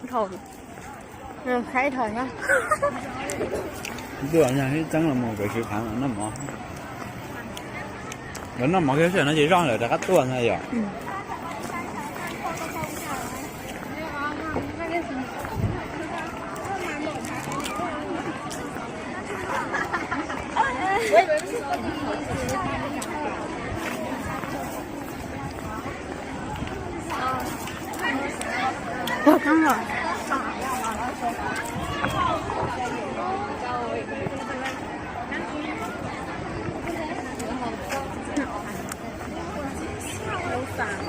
Thaum, saib thaum no. Tuaj no ib txeeb los mus pem kwv phav noj mov. Lawv noj mov kiag sawm no ces zoj lawm rov qab tuaj ntag yom.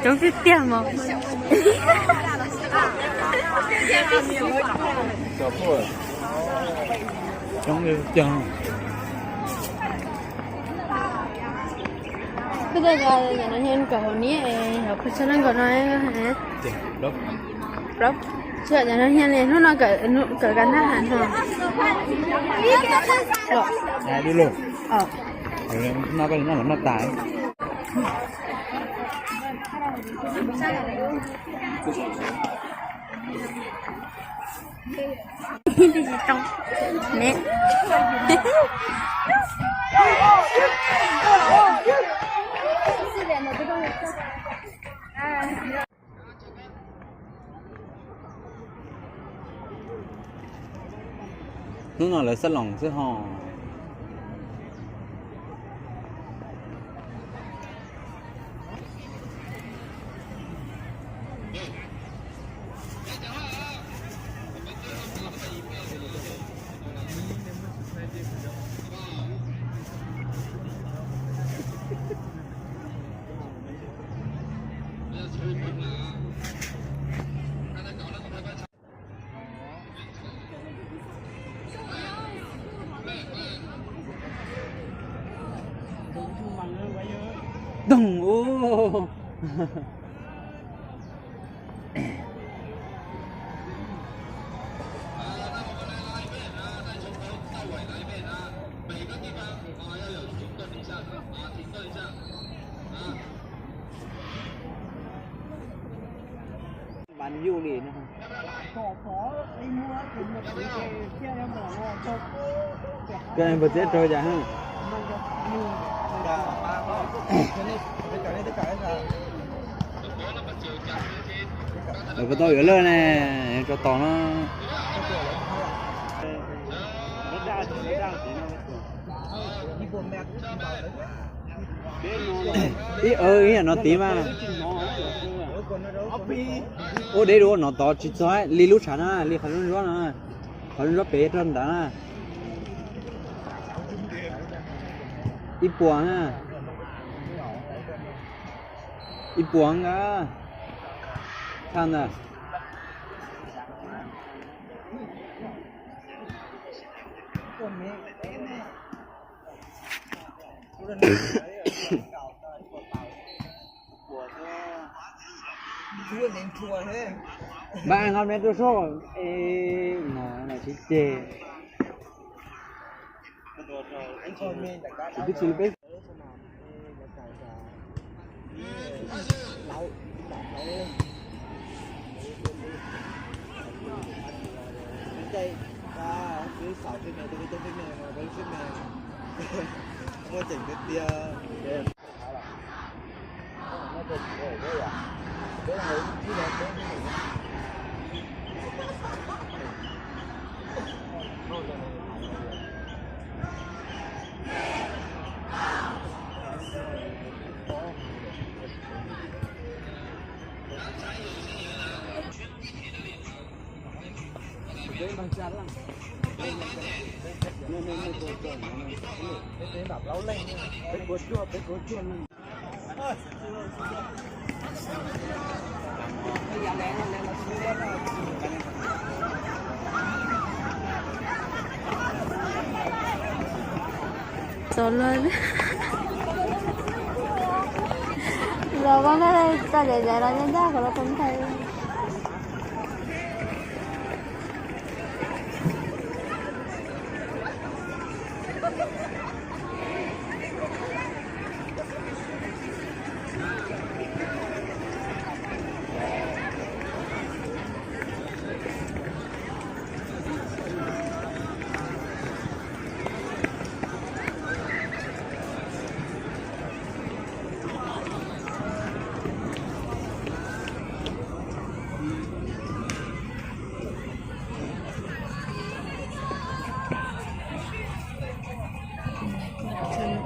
Coob tiag tiag mas. Coob tiag tiag. Koj tej no nyob nkaum hauv niab, hauv pes tsawg leej nkaum no? Plaub. Tsawg no nyob li hnub no kawm kav nab has no. Noj koj li noj mas noj tas. Tsis tau ne. Hnub no lawv xab loos xwb ho. Doog ub. Vas yuj li no. Koj npawg txiab raug cas? Lawv puas tau yuav lawj ne, tso tos no. Ib, ib yam no tid mas. Ua deb dua no tod tsis txog li lub tshav na, li qhov lub nruab no, qhov lub nruab pem rau ntawd na. Ib puas na. Ib puas nka. Tshaj ntag. Ba nqos mem rau soj es no tsis ceg. Tsis pib tsis peb. Txog lawm, los koj nyob txoj cai cai los nyob ncaj qhov los tus ntxhais. Ces